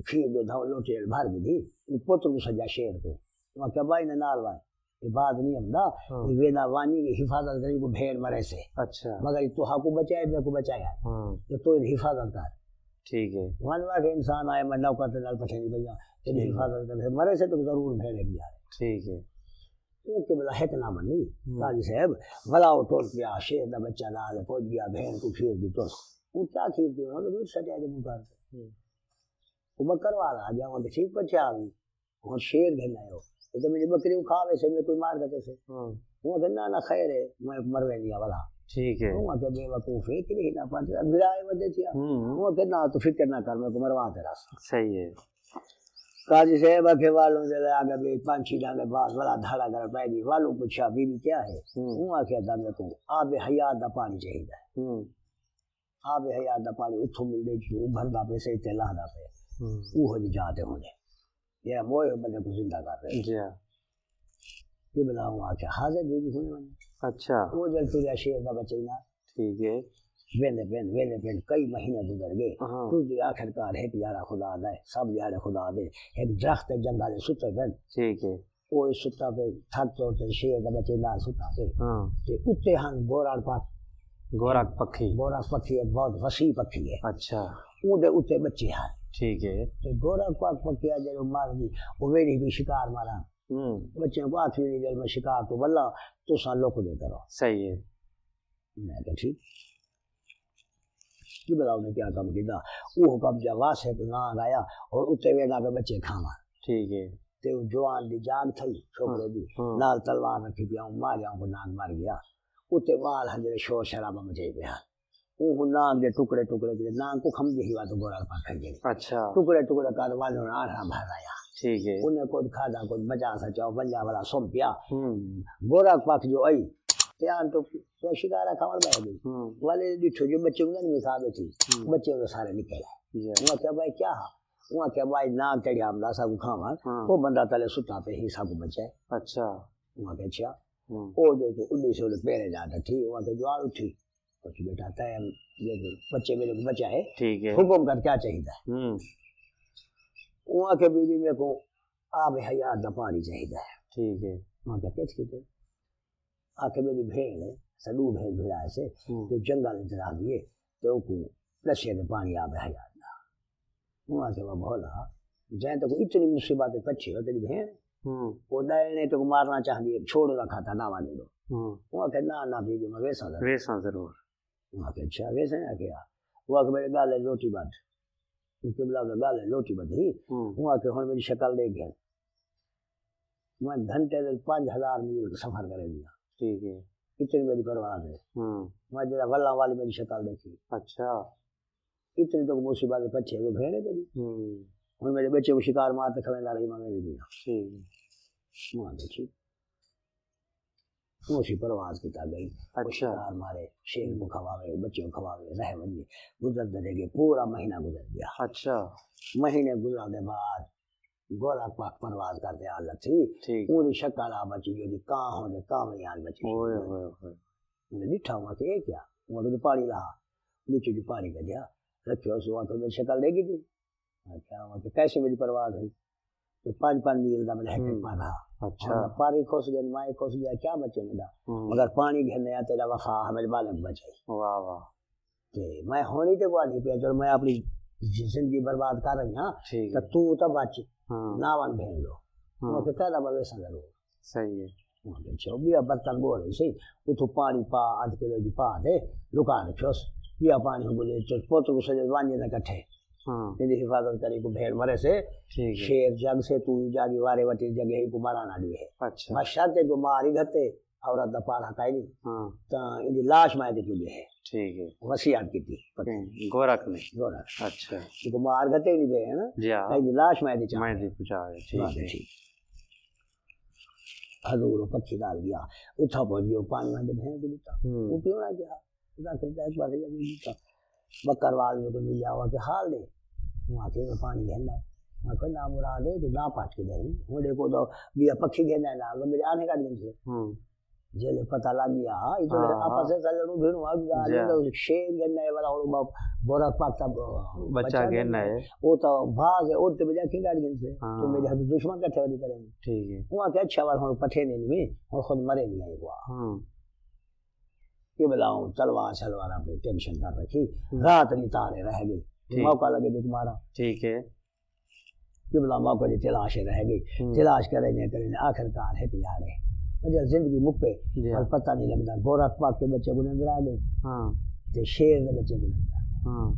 کھیر دو دھاؤ لوٹے بھر دی، پتر کو سجا شیر کو۔ وہ کہ بھائی نے نال وائے۔ یہ بات نہیں ہوندا، ہاں۔ یہ ویلا وانی کی حفاظت کری کو بھیڑ مرے سے۔ اچھا۔ مگر تو ہا کو بچائے، میں کو بچایا۔ ہاں۔ تو تو یہ حفاظت کر۔ ٹھیک ہے۔ ون وا کے انسان آئے، میں نوکر تے نال پٹھے نہیں بھیا، تیری ٹھیک ہے۔ حفاظت کر، مرے سے تو ضرور بھیڑ ہے یار۔ ٹھیک ہے۔ تو قبلہ ہے کہ نہ منی، ہوں۔ قاضی صاحب، بھلا وہ ٹوٹ گیا، شیر دا بچہ نال پہنچ گیا، بھین کو کھیر دی تو۔ وہ کیا کھیر دی؟ انہوں نے بھی سجا دے مکار سے۔ ہوں۔ وہ میں کروا رہا، جاؤں تو ٹھیک پچھا آ گئی۔ ہن شیر گھن آیو۔ اے تے میری بکری کوں کھا ویسے، میں کوئی مار کھاتے سے۔ ہاں۔ ہوں آکھے، نہ، نہ، خیر ہے، میں مروے دیا والا۔ ٹھیک ہے۔ ہوں آکھے، بے وقوف ہے، کدی نہ پہنچے، بھرا ہے ودے تھیا۔ ہوں۔ ہوں آکھے، نہ، تو فکر نہ کر، میں کو مروا تے رس۔ صحیح ہے۔ قاضی صاحب آکھے، والوں دے لے آگے بے پانچ چھی ڈانگے بعد والا دھاڑا کر پے دی، والوں پوچھا، بی بی کیا ہے؟ ہوں۔ ہوں آکھے، دا میں کو آب حیات دا پانی چاہیدا ہے۔ ہوں۔ آب حیات دا پانی اتھوں ملدے، جتھوں ابھردا پئے سے، تے لہدا پئے۔ ہوں۔ اوہو جی جاہ تے ہوندے۔ جیڑھا موئے ہوئے بندے کوں زندہ کر ݙے۔ جی ہاں۔ قبلہ ہوں آکھیا، حاضر بی بی ہونے ونڄ۔ اچھا۔ او جل ٹریا شیر دا بچہ نال۔ ٹھیک ہے۔ ویندے پن، ویندے پن، کئی مہینے گزر ڳئے۔ ہاں۔ ٹردے آخر کار ہک جاڑا خدا دا ہے، سب جاڑے خدا دے۔ ہک درخت ہے جنگل ستے پن۔ ٹھیک ہے۔ او ستا پئے، تھک تے اتے شیر دا بچہ نال ستا پئے۔ ہاں۔ تے اتے ہن گورک پکھ۔ گورک پکھی۔ گورک پکھی ہے، بہت وسیع پکھی ہے۔ اچھا۔ اوندے اتے بچے ہن۔ ٹھیک ہے۔ تے گورک پکھ پکھی ہے جیڑھے مر ڳئی، او ویڑھی بھی شکار مارا۔ ہوں۔ بچیاں کو آکھی ویڑھی جل میں شکار تو ولا، تساں لک دے کرو۔ صحیح ہے۔ میں کہا، ٹھیک۔ قبلہ نے کیا کم کیتا؟ او حکم جا واسطے نانگ آیا اور اتے ویڑھا پئے بچے کھاواں۔ ٹھیک ہے۔ تے او جوان دی جاگ تھئی، چھوکرے دی، ہاں۔ نال تلوار رکھی پیا، اوں ماریا، اوں کو نانگ مر ڳیا۔ اتے وال ہن جیڑھے شور شرابہ مچائی پئے ہن۔ اوں نانگ دے ٹکڑے ٹکڑے کیتے، نانگ کو کھم دی ہی وات گورک پکھ کھئی جیڑھی۔ اچھا۔ ٹکڑے ٹکڑے کر وال ہن آڑھا بھر آیا۔ ٹھیک ہے۔ انہیں کچھ کھادا، کچھ بچا سچا، ونجا والا سم پیا۔ ہوں۔ گورک پکھ جو آئی، تے آن تو پیا شکارا کھاوݨ ٻہہ ڳئی۔ ہوں۔ والے ݙٹھو جو بچے کوں نہیں کھا ٻیٹھی۔ ہوں۔ بچے اوں سارے نکل آئے۔ جی۔ اوں آکھیا، بھائی کیا ہا؟ اوں آکھیا، بھائی نانگ چڑھیا ہمدا ساکوں کھاوݨ۔ ہاں۔ او بندہ تلے ستا پئے ہی ساکوں بچائے۔ اچھا۔ اوں آکھیا، اچھا۔ ہوں۔ او جو تو اݙی سے اولے پیرے جا ڈٹھی، اوں آکھیا، جوان اٹھی۔ اچھ بیٹا تے بچے میرے کو بچائے۔ ٹھیک ہے۔ حکم کر کیا چاہیدا ہے؟ ہوں۔ اوں آکھیا، بی بی میرے کو آب حیات دا پانی چاہیدا ہے۔ ٹھیک ہے۔ اوں آکھیا، کچھ کیتے؟ آکھے میری بھیݨ ہے، اساں ݙو بھیݨ بھرا سے، ہوں۔ تے جنگل وچ رہندی ہے، تے اوکوں ݙسے تے پاݨی آوے حیات دا۔ اوں آکھے، واہ بھولا، جیں تیکوں اتنی مصیبت پچھے ہو تیری بھین، ہوں۔ او ݙائنے تیکوں مارنا چاہندی ہے، چھوڑ دا کھاتا نہ ونڄ ݙو۔ ہوں۔ او آکھے، "نہ، نہ بی بی، میں ویساں ضرور۔" ویساں ضرور۔ او آکھے، "اچھا، ویساں؟" آکھے، "ہا۔" او آکھے، "میݙے ڳالے لوٹی ٻدھ۔" قبلہ دا ڳالے لوٹی ٻدھی۔ ہوں۔ او آکھے، "ہݨ میݙی شکل ݙیکھ گھن۔" میں گھنٹے دے پنج ہزار میل دا سفر کرے دیا۔ ٹھیک ہے۔ اتنی میری پرواز ہے۔ ہوں۔ میں جڑا ولاں والی میری شکل ݙیکھی۔ اچھا۔ اتنی تو مصیبت دے پچھے تو بھیڑے تیری۔ ہوں۔ ہݨ میݙے ٻچے کوں شکار مار تے کھویندا رہی، میں ویندی پئی ہاں۔ ٹھیک۔ میں آکھیا ٹھیک۔ اوں اسی پرواز کیتا ڳئی۔ اچھا۔ شکار مارے، شیر کوں کھواوے، ٻچے کوں کھواوے، رہ ونڄے۔ گزردے رہ ڳئے، پورا مہینہ گزر ڳیا۔ اچھا۔ مہینے گزرݨ دے بعد گورکھ پاک پرواز کر تے آ لتھی۔ ٹھیک۔ اوں دی شکل آ بچی جو دی کاں ہوندے، کاں والی آ بچی۔ اوئے ہوئے ہوئے۔ اوں ݙٹھا، اوں آکھیا، "اے کیا؟" اوں آکھیا، "پاݨی لا۔" وچ جو پاݨی کڈھیا، رکھیا، اوں آکھیا، "میری شکل ݙیکھی تھی؟" آکھیا، اوں آکھیا، "کیسے میری پرواز ہے؟" تے پنج پنج میل دا میݙا ہک ہک ہوں۔ پر ہا۔ اچھا۔ ہݨ پر ہی کھس ڳئے، میں کھس ڳیا، کیا بچے میݙا؟ ہوں۔ مگر پاݨی گھن آیا، تیݙا وفا ہا، میݙے ٻالیں کوں بچائی۔ واہ واہ۔ تے میں ہݨ ہی تے ڳالھیں پیا، چلو میں اپݨی زندگی برباد کر رہی ہاں، ٹھیک تے ہے۔ توں تاں بچ، ہاں۔ نہ ونڄ بھیݨ ݙو۔ ہاں۔ اوں آکھیا، "تیݙا میں ویساں ضرور۔" صحیح ہے۔ اوں آکھیا، "اچھا، ٻیا برتن ڳول ہئی سہی، اتھوں پاݨی پا، ادھ کلو دی پا تے لکا رکھیوس۔ ٻیا پاݨی ہوں ڳولے، تے پتر کوں سڄݨ ونڄ تے کٹھے۔" ہاں۔ ایندی حفاظت کری، کوں بھیݨ مرے سے، ٹھیک ہے۔ شیر جاڳ سے، توں وی جاڳی، وارے وٹی جڳے ہئی، کوں مارا نہ ݙیہے۔ اچھا۔ بس شرط ہے جو مار ہی گھتے، عورت دا پارہ کائے نہیں۔ ہاں۔ تاں ایندی لاش میں تے کوں ݙیہے۔ ٹھیک ہے۔ وصیت کیتی۔ ہوں، گورکھ نے۔ گورکھ۔ اچھا۔ کوں مار گھتے نہیں پئے، ہے نا؟ جی ہاں۔ تاں ایندی لاش میں تے چاہے۔ میں تے پہنچا ہے، ٹھیک بس ہے۔ ٹھیک۔ حضور او پکھی نال ڳیا۔ اتھاں پہنچ ڳیا، پاݨی میں تے بھیݨ کوں ݙتا۔ ہوں۔ او پیوݨا کیا؟ خدا کرے تے ہک پاسے جا کے ݙتا۔ بکروال میکوں ملیا، او آکھے، "حال ݙے۔" اوں آکھیا، "میں پاݨی گھن آیا۔" میں آکھیا، "نامراد ہے، توں نہ پٹ کے ݙے۔ ہݨ ݙیکھو تاں ٻیا پکھی گھن آیا، نال میݙے آنے کڈھ گھن سے۔" ہوں۔ جیلے پتہ لڳ ڳیا، اے تو ہاں، آپس ہاں۔ وچ لڑݨوں بھیݨوں آ ڳیا، جی ہاں۔ تو شیر گھن آئے والا، ہݨ ب-، گورکھ پاک تاں ب-، بچہ بچہ گھن گھن آئے۔ آئے۔ او تاں باز ہے، او تے میݙے اکھیں کڈھ گھن سے۔ ہاں۔ تو میݙے ہتھ دشمن کٹھے ودی کریں۔ ٹھیک ہے۔ اوں آکھیا، "اچھا، ول ہݨ پٹھے نہیں، ہݨ خود مرے نہیں آئے ہوا۔" ہاں۔ قبلہ اوں تلوار شلوار اپݨی ٹینشن کر رکھی، ہوں۔ رات دی تارے رہ ڳئی۔ ٹھیک۔ موقع لڳے تے مارا۔ ٹھیک ہے۔ قبلہ موقع دی تلاش رہ ڳئی۔ ہوں۔ تلاش کرے نے کرے نے آخر کار ہک یارے۔ وجہ زندگی مکے، جی ہاں۔ پر پتہ نہیں لڳدا۔ گورکھ پاک دے بچے کوں نظر آ ڳئی۔ ہاں۔ تے شیر دے بچے کوں نظر آ ڳئی۔ ہاں۔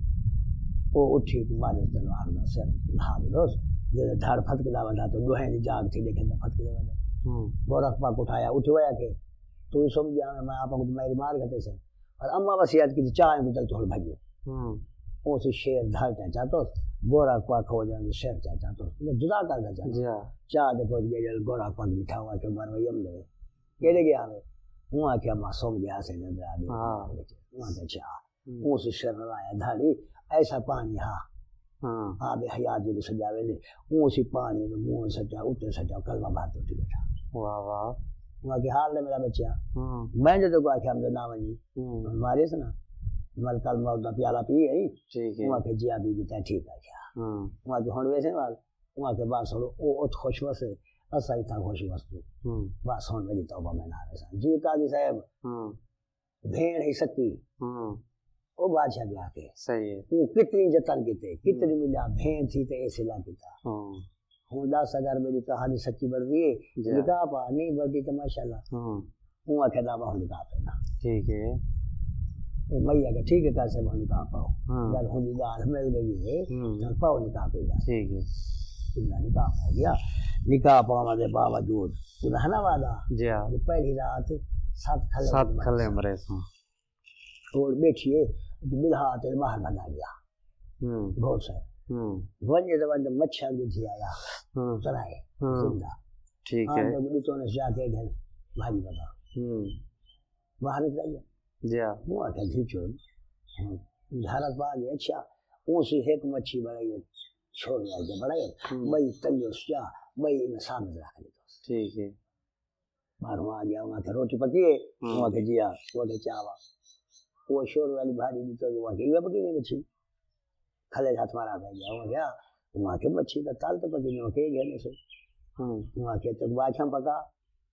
او اٹھی کوں مارے تلوار دا سر لہا ݙس۔ جیڑھے دھڑ پھتکدا وندا تے ݙوہیں دی جاڳ تھی ݙیکھے تاں پھتکدے وندے۔ ہوں۔ گورکھ پاک اٹھایا، اٹھی ویا کہ توں سم ڳیا، میں آپ کو میری مار گھتے سے۔ پر اماں وصیت کیتی، چا ایں کوں چل تھوڑ بھڄو۔ ہوں۔ او سی شیر دھڑ چا چاتوس، گورکھ پاک ہو جاندے شیر چا چاتوس۔ انہیں جدا کر گھا چا۔ جی ہاں۔ چا دے پہنچ ڳئے، جل گورکھ پاک ݙٹھا، اوں آکھیا، "عمر وئی ہم دے۔ کیڑے ڳیا ہوئے؟" اوں آکھیا، "ماں سم ڳیا سے نظر آ ڳئی۔" ہاں۔ اوں آکھیا، "اچھا۔" ہوں۔ اوں سی شیر آیا دھاڑی، ایسا پاݨی ہا۔ ہاں۔ آب حیات جیکوں سݙیا ویندے، اوں سی پاݨی دے منہ سٹیا، اتے سٹیا، کلمہ پڑھ تے اٹھی ٻیٹھا۔ واہ واہ۔ اوں آکھیا، "حال ݙے میݙا ٻچیا۔" ہوں۔ میں جدوں کوں آکھیا، "ہمدے نہ ونڄی۔" ہوں۔ مارے سنا، ملک الموت دا پیالہ پی آئی۔ ٹھیک ہے۔ اوں آکھیا، "جی ابھی بھی تاں ٹھیک آ گیا۔" ہوں۔ اوں آکھیا، "ہݨ ویسے وال؟" اوں آکھیا، "بس ہݨ او ات خوش وسے، اساں اتھاں خوش وسوں۔ ہوں۔ بس ہݨ میݙی توبہ میں نہ ویساں۔" جی قاضی صاحب۔ ہوں۔ بھیݨ ہئی سکی۔ ہوں۔ او بادشاہ دے آکھے۔ صحیح ہے۔ اوں کتنی جتن کیتے، کتنی ہوں۔ ملیا، بھیݨ تھی تے اے صلہ کیتا۔ ہوں۔ ہݨ ݙس اگر میݙی کہانی سچی بݨدی ہے، جی۔ نکاح پا، نہیں بݨدی تے ماشاءاللہ۔ ہوں۔ اوں آکھے، "نہ، میں ہݨ نکاح پینا۔" ٹھیک ہے۔ او میں آکھے، "ٹھیک ہے، کر سے میں ہݨ نکاح پاؤ۔" ہاں۔ اگر ہݨ دی ڳالھ مل ڳئی ہے، ہوں۔ تاں پاؤ نکاح کوئی ڳالھ۔ ٹھیک ہے۔ انہاں نکاح پا ڳیا۔ نکاح پاوݨ دے باوجود انہاں نہ وعدہ جی ہاں۔ جو پہلی رات ست کھلے ست کھلے مرے سوں۔ کوڑ ٻیٹھی ہے، ٻلہا تے ٻاہر بھڄا ڳیا۔ ہوں۔ گھوڑ سر۔ ہوں۔ ونڄے تے ونڄ مچھیاں دی تھی آیا۔ ہوں۔ ترائے۔ ہوں۔ زندہ۔ ٹھیک ہے۔ آن تے ݙتو نے جا کے گھن بھاڄی بابا۔ ہوں۔ باہر نکل ڳیا۔ جی ہاں۔ اوں آکھیا، "دھی چور، ہوں، جھارت پا ڳئے، اچھا۔" اوں سی ہک مچھی بݨائی، چھوڑ ڳیا کہ بݨائی۔ ہوں۔ ٻئی تلیوس چا، ٻئی انہاں ثابت رکھ ݙتوس۔ ٹھیک ہے۔ ٻاہروں آ ڳیا، اوں آکھیا، "روٹی پکی ہے؟" ہوں۔ اوں آکھیا، "جی ہاں۔" اوں آکھیا، "چا وا۔" او شور والی بھاڄی ݙتوس، اوں آکھیا، "ایہ پکی نہیں مچھی؟" کھلے ہتھ مارا پئے ڳیا، اوں آکھیا، اوں آکھیا، "مچھی تاں تل تے پکی نہیں، او کے ڳئے نے سے؟" ہوں۔ اوں آکھیا، "تک باچھاں پکا۔"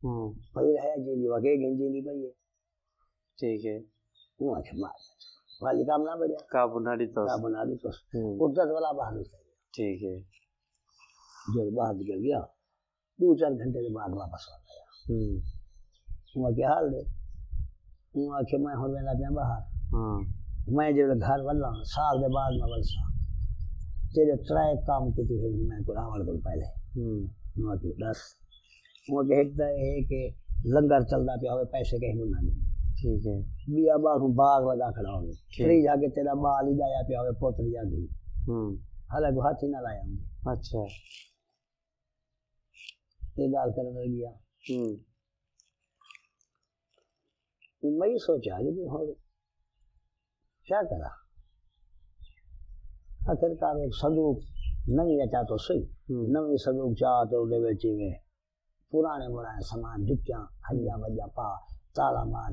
ہوں۔ پئی رہیا جیندی، او کے گھن جیندی پئی ہے۔ ٹھیک ہے۔ اوں آکھیا، "مار۔" والی کام نہ بڑیا۔ قابو نہ ݙتوس۔ قابو نہ ݙتوس۔ ہوں۔ قدرت والا باہر نکل ڳیا۔ ٹھیک ہے۔ جو باہر نکل گیا، دو چار گھنٹے دے بعد واپس آ گیا۔ ہوں۔ ہوں کیا حال ہے؟ ہوں آخیا میں ہوں ویلا پیا باہر۔ ہاں۔ میں جب گھر ولا سال دے بعد میں ولسا، تیرے ترائے کام کیتے ہوئے میں کو راوڑ کو پہلے۔ ہوں۔ ہوں آخیا دس۔ ہوں آخیا ایک تو یہ کہ لنگر چلدا پیا ہوئے، پیسے کہیں کو نہ دے۔ ٹھیک ہے۔ بیا باہر باغ لگا کھڑا ہوئے۔ ٹھیک۔ تری جا کے تیرا بال ہی جایا پیا ہوئے، پوتری آ گئی۔ ہوں۔ حالانکہ ہاتھ ہی نہ لایا ہوں۔ اچھا۔ یہ گال کرنے لگیا۔ ہوں۔ میں سوچا جی کہ ہوں کیا کرا؟ آخر کار ایک صندوق نوی اچا تو سہی۔ ہوں۔ نوی صندوق چا تے اودے وچ ایویں پرانے مرانے سامان، جتیاں، ہڈیاں وڈیاں پا، تالا مار،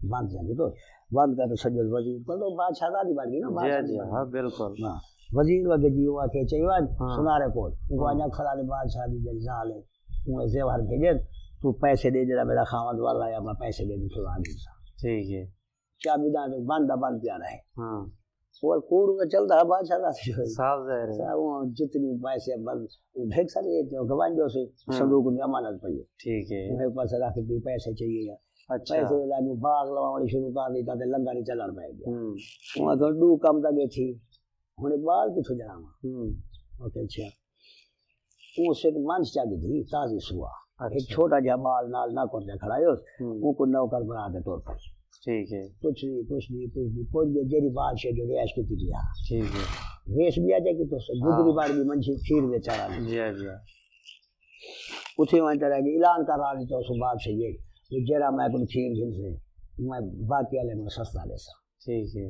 بند جا کے تو بند کر تو سجل وزیر کو تو بادشاہ دادی بن گئی نا، جی، بادشاہ جی، بن ہاں، گئی۔ بالکل۔ ہاں۔ وزیر وگے جی ہوا کے چاہیے ہاں۔ سنارے کول۔ وہ ہاں۔ آجا فلانے بادشاہ دی جڑی زال ہے، وہ زیور بھیجے، تو پیسے دے، جڑا میرا خاوند والا یا میں پیسے دے دے تو آ گئی سا۔ ٹھیک ہے۔ چابی دان تے بند دا بند پیا رہے۔ ہاں۔ اور کوڑ میں چلدا ہے، بادشاہ دا سی ہوئی۔ صاف ظاہر ہے۔ سا-، وہ جتنی پیسے بند، وہ بھیک سارے دیتے ہو، گوان جو سے ہاں۔ صندوق میں امانت پئی ہے۔ ٹھیک ہے۔ وہ ایک پاسے رکھ دی، پیسے چاہیے یا اچھا۔ پیسے لے کے باغ لواوݨی شروع کر ݙتا تے لنگر ہی چلݨ پئے ڳیا۔ ہوں۔ وہ تو ݙو کم دا گے تھی، ہݨ ٻال کتھوں ڄاواں؟ ہوں۔ اوکے، اچھا۔ اوں سک منجھ چا گھدی، تازی سوا۔ اچھا۔ ہک چھوٹا جہا ٻال نال نوکر جا کھڑا ہیوس، ہوں۔ اوں کوں نوکر بݨا تے ٹر پئی۔ ٹھیک ہے۔ پچھدی، پچھدی، پچھدی، پچھ ڳئی جیڑھی بادشاہ جو رہائش کیتی پئی ہا۔ ٹھیک ہے۔ ویس ٻیا جا کیتوس، گدڑی ہاں۔ بݨ ڳئی منجھی کھیر وچ چارا۔ جی، جی۔ اتھے ونڄ تے رہ ڳئی، اعلان کرا ݙتوس بادشاہ جی، جو جیڑھا میں کوں کھیر گھنسے، میں باقی والے کوں سستا ݙیساں۔ ٹھیک ہے۔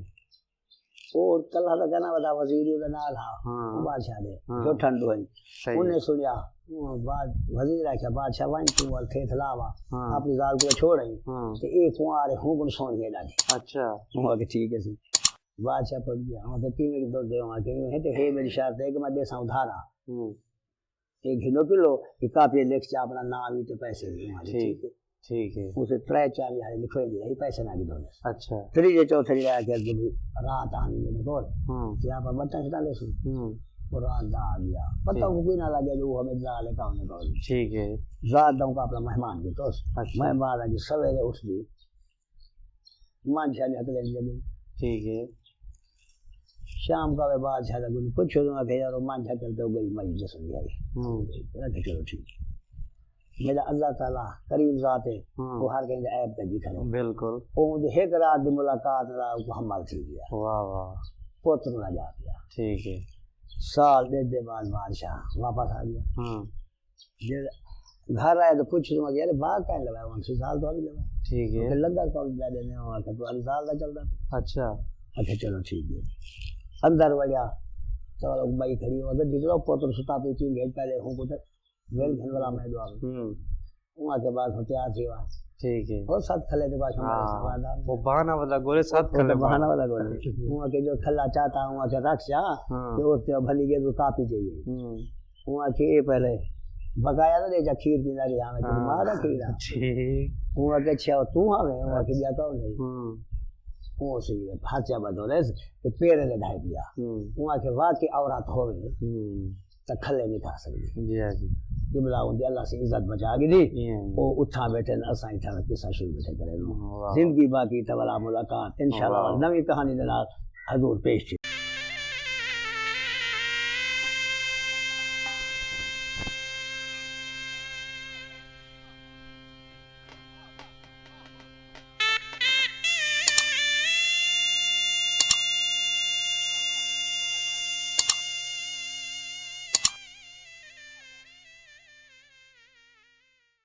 او کلھا دا کہنا ودا وزیر ہی اودے نال ہا، ہاں۔ او بادشاہ دے، ہاں۔ جو ٹھنڈو ہن۔ صحیح۔ انہیں سنیا، او بعد وزیر آکھیا، "بادشاہ ونڄ توں ول تھیتھ لا وا، ہاں۔ اپݨی زال کوں چھوڑ آئی، ہاں۔ تے اے کنوار ہے، ہوں کوں سوہݨی ہے ݙاڈھی۔" اچھا۔ ہوں آکھیا، "ٹھیک ہے سی۔" بادشاہ پڄ ڳیا، ہاں، تے کیویں ݙو ݙیواں، کیویں ہے، تے ہے میری شرط ہے کہ میں ݙیساں ادھارا۔ ہوں۔ اے گھنو کلو، اے کاپی لکھ چا اپݨا ناں وی تے پیسے وی، ہاں جی، ٹھیک۔ ٹھیک ہے۔ ٹھیک ہے۔ اسے ترے چار ہزار لکھوئے دی رہی، پیسے نہ گھدونے۔ اچھا۔ تریجے چوتھے ݙینہہ آکھیا جو بھئی رات آویں میݙے کول۔ ہاں۔ تے آپاں بٹاں شٹاں ݙیسوں۔ ہوں۔ او رات دا آ ڳیا۔ پتہ ٹھیک۔ کو کوئی نہ لڳیا جو او ہمیں زال ہے کون ہے کون۔ ٹھیک ہے۔ رات دا اونکوں اپݨا مہمان کیتوس۔ اچھا۔ مہمان آ کے سویرے اٹھدی۔ مانجھا نے ہکلے دی ڳئی۔ ٹھیک ہے۔ شام کا وے بادشاہ دا کوں پچھو، آکھے، "یار، او مانجھا کل تے ڳئی، مئی جس دی آئی۔" ہوں۔ آکھے، "چلو ٹھیک ہے۔ میرا اللہ تعالیٰ کریم ذات ہے، ہاں۔ وہ ہر کہیں دا عیب کر دی کھڑے۔" بالکل۔ او دے ہک رات دی ملاقات نال کو حمل تھی ڳیا۔ واہ واہ۔ پتر نہ جا پیا۔ ٹھیک ہے۔ سال ݙیڈھ دے بعد بادشاہ واپس آ ڳیا۔ ہاں۔ جے گھر آئے تو پچھ لوں کہ یار باغ کائیں لگایا، ہوں سی زال تو ابھی لگا۔ ٹھیک ہے۔ کہ لگا کون پیا ݙیندے ہو، کہ تہاݙی زال دا چلدا پیا۔ اچھا۔ اچھا، چلو ٹھیک ہے۔ اندر وڑیا تو مئی کھڑی ہو، اگر دکھلو پوتر ستا پی پی گھنٹہ لے ہوں کو تے ویل گھن والا میں دعا۔ ہوں۔ اوں آکھے بس ہوں تیار تھی وا۔ ٹھیک ہے۔ او ست کھلے تے بس ہمارے ہاں۔ سوادار۔ او بہانہ والا گولے ست او کھلے بہانہ والا گولے۔ اوں آکھے جو کھلا چاہتا ہوں، آکھے رکھ چا، ہاں۔ تے اس تے بھلی کے تو کاپی چاہیے۔ ہوں۔ اوں آکھے اے پہلے بقایا نہ ݙے جا کھیر پیندا رہیا میں، تیری ہاں۔ ماں دا کھیر آ۔ ٹھیک۔ اوں آکھے اچھا، او توں آویں؟ اوں آکھے ٻیا کون ہے؟ ہوں۔ او سی ہتھ چا بدولے تے پیرے دے ڈھائی پیا۔ ہوں۔ اوں آکھے واقعی عورت ہووے۔ ہوں۔ تاں کھلے نہیں کھا سڳدی۔ جی ہاں جی۔ قبلہ اوندی اللہ سے عزت بچا گھدی۔ جی ہاں جی۔ او اتھاں ٻیٹھے نے، اساں اتھاں دا قصہ شروع ٻیٹھے کرے نو۔ واہ۔ زندگی باقی تے ولا ملاقات۔ انشاءاللہ واہ۔ نویں کہانی دے نال حضور پیش تھی۔